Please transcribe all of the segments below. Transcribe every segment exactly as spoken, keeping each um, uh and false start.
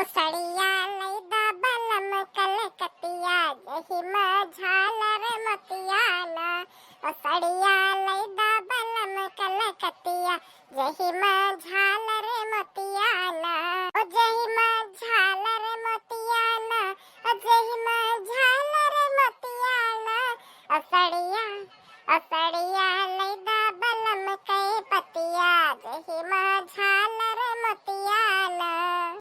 सड़िया लैदा बलम कलकतिया, जहिमा झालर मोतिया ना। ओ सड़िया लैदा बलम कलकतिया, जहिमा झालर मोतिया ना। ओ जहिमा झालर मोतिया ना, ओ जहिमा झालर मोतिया ना। ओ सड़िया, ओ सड़िया लैदा बलम कै पतिया, जहिमा झालर मोतिया ना।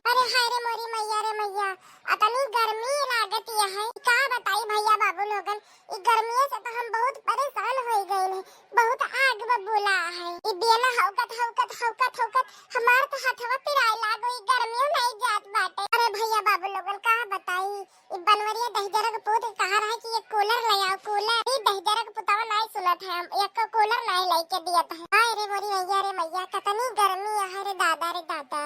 अरे हाय रे मोरी मैया रे मैया, अतनी गर्मी लागत है, का बताई भैया बाबू लोगन, ई गर्मिये से तो हम बहुत परेशान हो गए हैं, बहुत आग बबूला है। ई बेना हौकत, हौकत, हौकत, हौकत हमार तो हथवा पिराए लागो, ई गर्मियों नहीं जात बाटे। अरे भैया बाबू लोगन का बताई, ई बनवरिया दहिजरक पूत कहा रहा कि एक कूलर ले आओ, कूलर। ई दहिजरक पुतवा नहीं सुनत है, हम एक कूलर नहीं लेके दियत है। हाय रे मोरी मैया रे मैया, कतनी गर्मी है रे दादा रे दादा।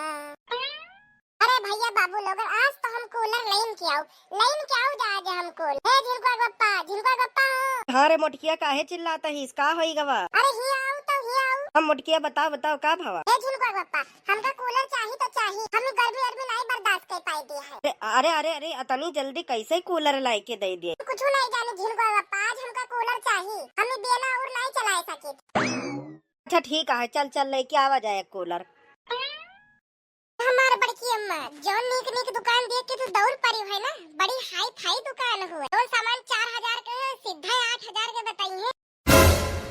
अरे भैया बाबू लोगन, आज तो हम कूलर लेन के आऊ, लेन के आऊ जा आज हम कूलर। हे झिनकुआ के पप्पा, झिनकुआ के पप्पा हो। हाँ रे मोटकिया, काहे चिल्लात हिस, का होई गवा? अरे हिया आऊ तो हिया आऊ। हम मोटकिया बताओ, बताओ का भवा? हे झिनकुआ के पप्पा, हमका कूलर चाही तो चाही, हम ई गर्मी वर्मी नहीं बर्दाश्त कर पाए दिए है। अरे, अरे, अरे, अरे, अतनी जल्दी कैसे कूलर लाए के दे दिए? कुछ नहीं जानी झिनकुआ के पप्पा, आज हमका कूलर चाही, हम ई बेना और नहीं चलाए सकित। अच्छा ठीक है, चल, चल लेके आवा जाए कूलर। हमार बड़की अम्मा, जौन नीक नीक दुकान देख के तू दौड़ पड़ी है ना, बड़ी हाई फाई दुकान हुए। जौन सामान चार हजार के है, सीधा आठ हजार के बताई है।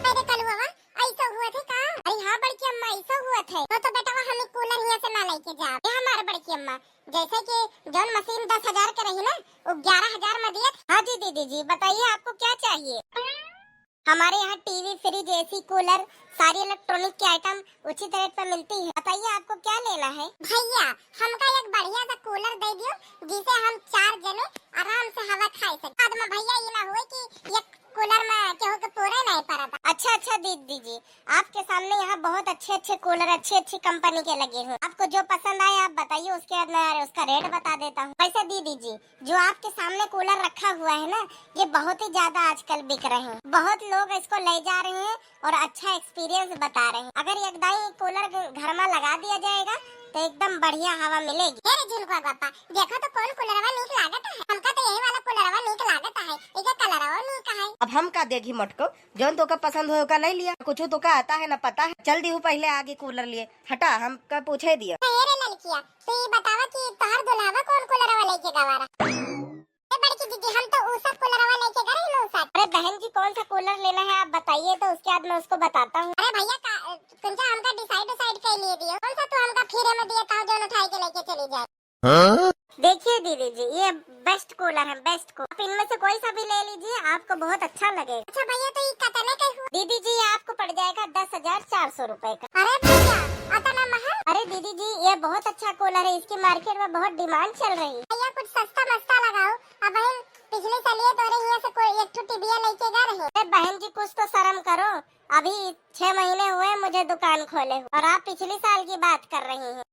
अरे कलुआ, ऐसा हुआ थे का? अरे हाँ बड़की अम्मा, ऐसा हुआ थे। तो, तो बेटवा हम ई कूलर हिया से ना लेके जा। ये हमार बड़की अम्मा, जैसे कि जौन मशीन दस हजार के रही ना, वो ग्यारह हजार में दिए। हाँ जी दीदी जी, बताइए आपको क्या चाहिए? हमारे यहाँ टीवी, फ्रिज, एसी, कूलर, सारी इलेक्ट्रॉनिक की आइटम उचित रेट पर मिलती है। बताइए आपको क्या लेना है? भैया, हमका एक बढ़िया सा कूलर दे दियो, जिसे हम चार जने आराम से हवा खाए सके। बाद में भैया ये ना हुए कि ये कूलर में केहू के पूरे नहीं पड़ता। अच्छा, अच्छा दीदी जी, आपके सामने यहाँ बहुत अच्छे अच्छे कूलर, अच्छी अच्छी कंपनी के लगे हैं। आपको जो पसंद आए आप बताइए, उसके बाद मैं उसका रेट बता देता हूँ। वैसे दीदी जी, जो आपके सामने कूलर रखा हुआ है ना, ये बहुत ही ज्यादा आजकल बिक रहे हैं। बहुत लोग इसको ले जा रहे हैं और अच्छा एक्सपीरियंस बता रहे हैं। अगर एक दाई कूलर घ-, घर में लगा दिया जाएगा तो एकदम बढ़िया हवा मिलेगी। हे रे झिनकुआ बापा, देखो तो कौन कूलरवा नीक लागत है। हमका तो यही वाला कूलरवा नीक लागत है, एकर कलरवा नीक है। अब हम का देखी मटको, जौन तोका पसंद होए ओका ले लिया। कुछ तोका आता है ना पता है, चल दीहू पहले आगे कूलर लिए। हटा, हमका पूछे दिया। हे रे ललकिया, तू ई बतावा कि तोहार दुल्हावा कौन कूलरवा लेके गवा रहा? ए बड़की दीदी, हम तो उषा कूलरवा लेके गए रहे ना, उषा। अरे बहन जी, कौन सा कूलर लेना है आप बताइए तो, उसके बाद मैं उसको बताता हूँ। अरे भैया, का, कुंजा हमका डिसाइड डिसाइड कर लिए दियो, कौन सा तू हमका फ्री में दिया था, जौन उठाए के लेके चली जाए। हाँ? देखिए दीदी जी, ये बेस्ट कूलर है, बेस्ट कूलर। आप इनमें से कोई सा भी ले लीजिए, आपको बहुत अच्छा लगेगा। अच्छा भैया, तो ये कितने का हुआ? दीदी जी, ये आपको पड़ जाएगा दस हजार चार सौ रुपए का। अरे भैया, इतना महंगा? अरे दीदी जी, ये बहुत अच्छा कूलर है, इसकी मार्केट में बहुत डिमांड चल रही है। भैया, कुछ सस्ता मस्ता लगाओ। अब हम पिछले साल ये तोरे हिया से कोई एक ठो टीवीया लेके गए रहे। अरे बहन जी, कुछ तो शर्म करो, अभी छह महीने हुए मुझे दुकान खोले हुए और आप पिछले साल की बात कर रही हैं।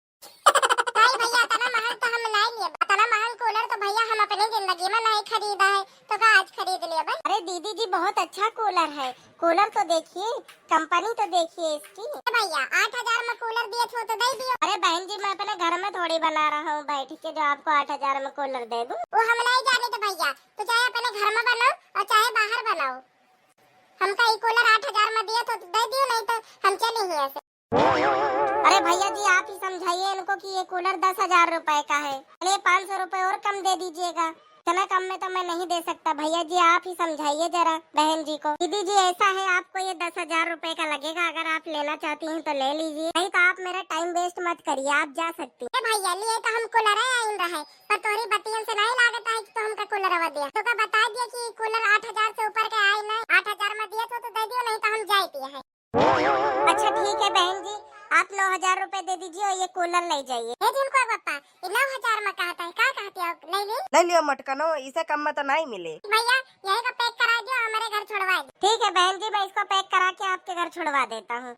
नहीं भैया, इतना महंग तो हम नहीं लिए, इतना महंग कूलर तो भैया हम अपनी जिंदगी में नहीं खरीदा है, तो का आज खरीद लिया भाई? अरे दीदी जी, बहुत अच्छा कूलर है, कूलर तो देखिए, कंपनी तो देखिए इसकी। ए भैया, आठ हजार में कूलर दिए थे तो दे दियो। अरे बहन जी, मैं अपने घर में थोड़ी बना रहा हूँ बैठ के जो आपको आठ हजार में कूलर दे दूँ। वो हम नहीं जाने तो भैया, तो चाहे अपने घर में बनाओ और चाहे बाहर बनाओ, हमका ई कूलर आठ हजार में दिए थे तो दे दियो, नहीं तो हम चले ही ऐसे। अरे भैया जी, आप ही समझाइए इनको कि ये कूलर दस हजार रुपए का है, चलिए पाँच सौ रुपए और कम दे दीजिएगा, इतना कम में तो मैं नहीं दे सकता। भैया जी, आप ही समझाइए जरा बहन जी को। दीदी जी, ऐसा है, आपको ये दस हजार रुपए का लगेगा, अगर आप लेना चाहती हैं तो ले लीजिए, नहीं तो आप मेरा टाइम वेस्ट मत करिए, आप जा सकती हैं। ए भैया, लिए तो हम कूलर आइन रहे, पर तोहरी बतियन से नहीं लागत है कि तो हमका कूलरवा दिया। तो का बता दिया कि कूलर आठ हजार से ऊपर के आए नहीं, आठ हजार में दिया तो, तो दे दियो, नहीं तो हम जाए दिए है। अच्छा ठीक है बहन जी, आप नौ हजार रुपए दे दीजिए और ये कूलर ले जाइए। हे झिनकुआ बापा, ये नौ हजार में कहता है, का कहते हो, ले ली? ले लियो मटकनो, इसे कम में तो नहीं मिले। भैया, यही का पैक करा दियो, हमारे घर छोड़वा दो। ठीक है बहन जी, मैं इसको पैक करा के आपके घर छोड़वा देता हूँ।